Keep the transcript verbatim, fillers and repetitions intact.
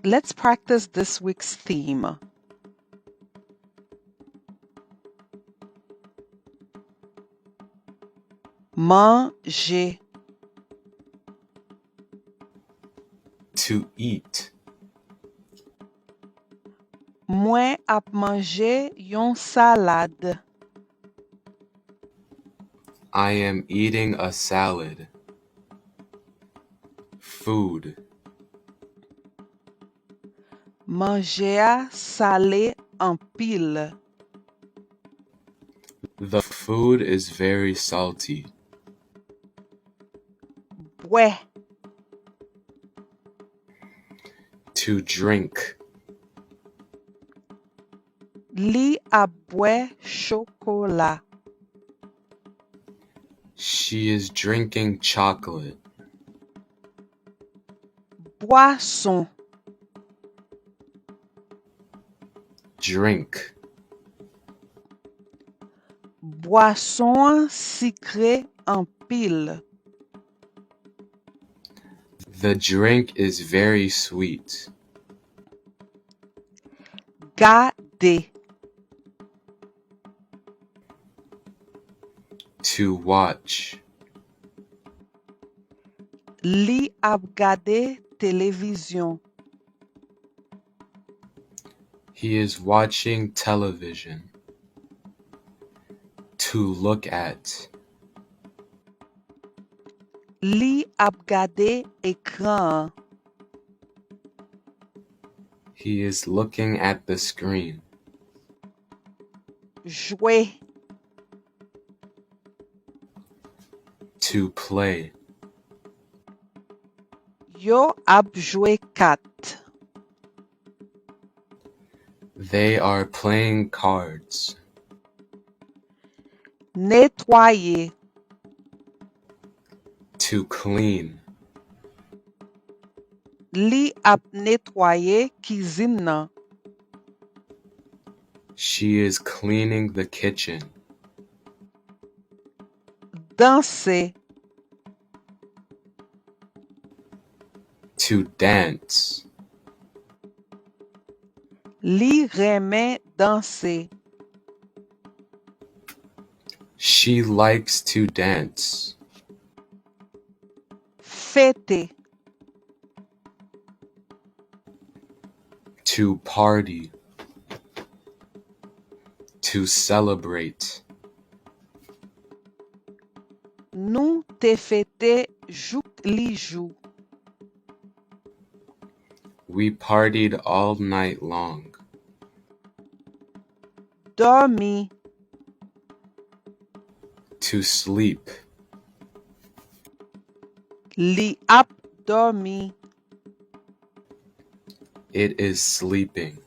Let's practice this week's theme. Manje. To eat. Mwen ap manje yon salad. I am eating a salad. Food. Manje a sale anpil. The food is very salty. Bwè. To drink. Li ap bwè chokola. She is drinking chocolate. Bwason. Drink. Bwason an sikre anpil. The drink is very sweet. Gade. To watch. Li ap gade televizyon. He is watching television. To look at. Li ap gade ekran an. He is looking at the screen. Jwe. To play. Yo ap jwe kat. They are playing cards. Netwaye. To clean. Li ap netwaye kizin nan. She is cleaning the kitchen. Danse. To dance. Li renmen danse. She likes to dance. Fete. To party. To celebrate. Nou te fete jouk li jou. We partied all night long. Dòmi. To sleep. Li ap dòmi. It is sleeping.